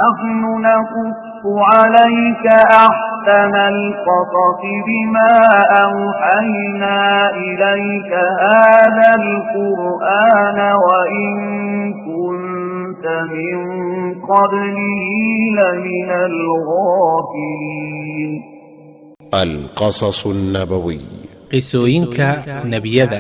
نحن نقص عليك أحسن القصص بما أوحينا إليك هذا القرآن وإن كنت من قبله لمن الغافلين. القصص النبوي. Qisooyinka nebiyada.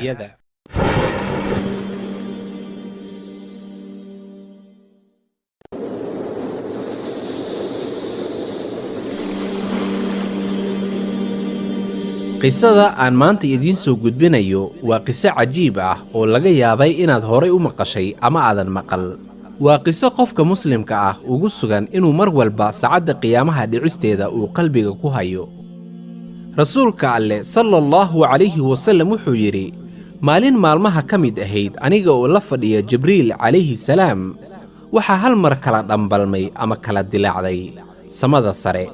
Qisada aan maanta idiin soo gudbinayo waa qiso cajiib ah oo laga yaabay inaad horay u maqashay ama aadan maqal. Waa qiso qofka muslimka ah ugu sugan inuu mar walba saacadda qiyaamaha dhicisteeda uu qalbiga ku hayo. Rasuulka Alleh sala Allahu calayhi wasallam wuxuu yidhi: maalin maalmaha ka mid ahayd, aniga oo la fadhiya Jibriil calayhi salaam, waxaa hal mar kala dhambalmay ama kala dilaacday samada sare.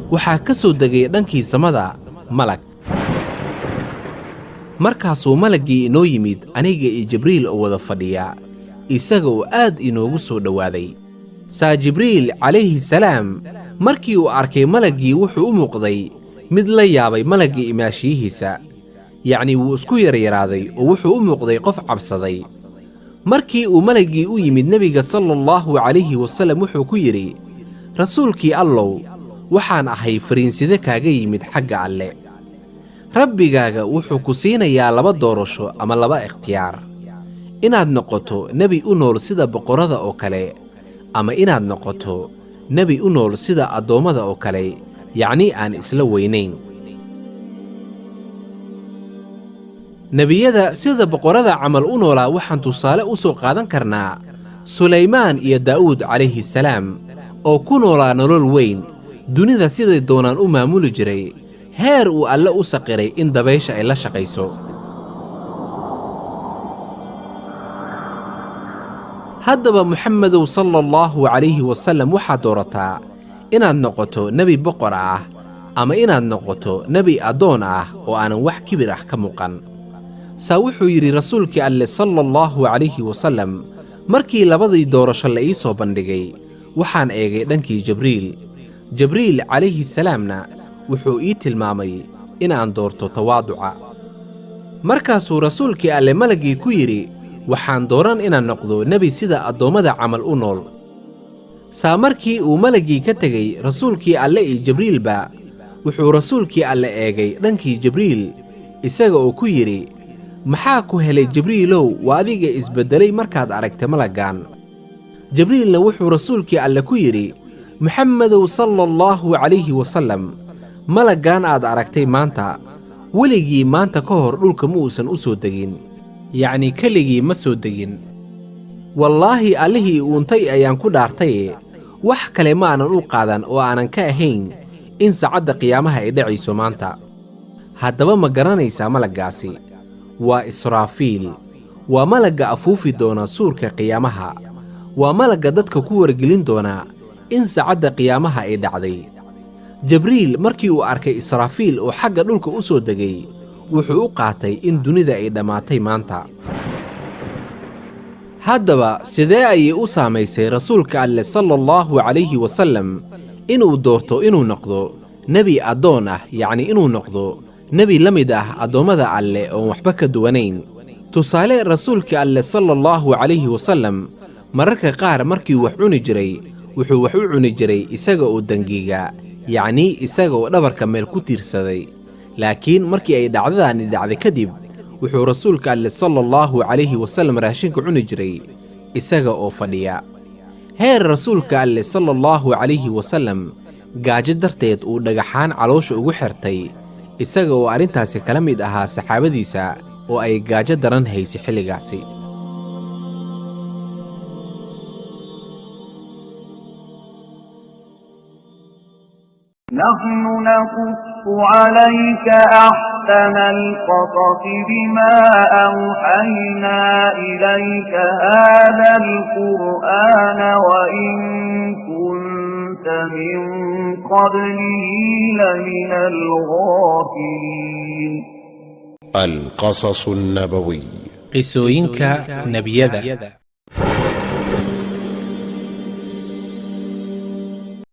Waxaa ka soo degay dhankii samada malag. Markaasuu malaggii inoo yimid aniga iyo Jibriil oo wada fadhiya, isaga oo aad inoogu soo dhowaaday. Saa Jibriil calayhi salaam markii uu arkay malaggii, wuxuu u muuqday mid la yaabay malagga imaashiyihiisa, yacnii wuu isku yaryaraaday oo wuxuu u muuqday qof cabsaday. Markii uu malaggii u yimid nebiga sala Allahu calayhi wasallam, wuxuu ku yidhi: "Rasuulkii Allow, waxaan ahay fariinside kaaga yimid xagga Alle. Rabbigaaga wuxuu ku siinayaa laba doorasho ama laba ikhtiyaar: inaad noqoto nebi u nool sida boqorrada oo kale, ama inaad noqoto nebi u nool sida addoommada oo kale, yacnii aan isla weynayn." Nebiyada sida boqorrada camal u noolaa waxaan tusaale u soo qaadan karnaa Sulaymaan iyo Daa'uud calayhi salaam, oo ku noolaa nolol weyn, dunida siday doonaan u maamuli jiray, heer uu Alle u saqiray in dabaysha ay la shaqayso. Haddaba Muxamedow sala Allahu calayhi wasallam, waxaad doorataa inaad noqoto nebi boqor ah ama inaad noqoto nebi addoon ah oo aanan wax kibir ah ka muuqan. Saa wuxuu yidhi rasuulkii Alle sala Allahu calayhi wasallam: "Markii labadii doorasho la ii soo bandhigay, waxaan eegay dhankii Jibriil. Jibriil calayhi salaamna wuxuu ii tilmaamay inaan doorto tawaaduca." Markaasuu rasuulkii Alle malaggii ku yidhi: "Waxaan dooran inaan noqdo nebi sida addoommada camal u nool." Saa markii uu malaggii ka tegey rasuulkii Alle iyo Jibriilba, wuxuu rasuulkii Alle eegay dhankii Jibriil, isaga oo ku yidhi: "Maxaa ku helay, Jibriilow? Waa adiga isbeddelay markaad aragtay malaggan." Jibriilna wuxuu rasuulkii Alle ku yidhi: "Muxamedow sala Allahu calayhi wasallam, malaggan aad aragtay maanta weligii maanta ka hor dhulka ma uusan u soo degin, yacnii keligii ma soo degin. Wallaahi, Allihii uuntay ayaan ku dhaartaye, wax kale ma aanan u qaadan oo aanan ka ahayn in saacadda qiyaamaha ay dhacayso maanta." Haddaba ma garanaysaa malaggaasi? Waa Israafiil. Waa malagga afuufi doona suurka qiyaamaha. Waa malagga dadka ku wargelin doona in saacadda qiyaamaha ay dhacday. Jibriil markii uu arkay Israafiil oo xagga dhulka u soo degay, wuxuu u qaatay in dunida ay dhammaatay maanta. Haddaba sidee ayay u saamaysay rasuulka Alleh sala Allahu calayhi wasallam inuu doorto inuu noqdo nebi addoon ah, yacnii inuu noqdo nebi la mid ah addoommada Alleh oon waxba ka duwanayn? Tusaale, rasuulka Alleh sala Allahu calayhi wasallam mararka qaar markii wax cuni jiray, wuxuu wax u cuni jiray isaga oo dangiga, yacnii isaga oo dhabarka meel ku tiirsaday. Laakiin markii ay dhacdadaani dhacday kadib, wuxuu rasuulka Alleh sala Allahu calayhi wasallam raashinka cuni jiray isaga oo fadhiya, heer rasuulka Alleh sala Allahu calayhi wasallam gaajo darteed uu dhagaxaan caloosha ugu xirtay, isaga oo arrintaasi kala mid ahaa saxaabadiisa oo ay gaajo daran haysay xilligaasi. نحن نقص عليك أحسن القصص بما أوحينا إليك هذا القرآن وإن كنت من قبله لمن الغافلين. القصص النبوي. Qisooyinka nebiyada.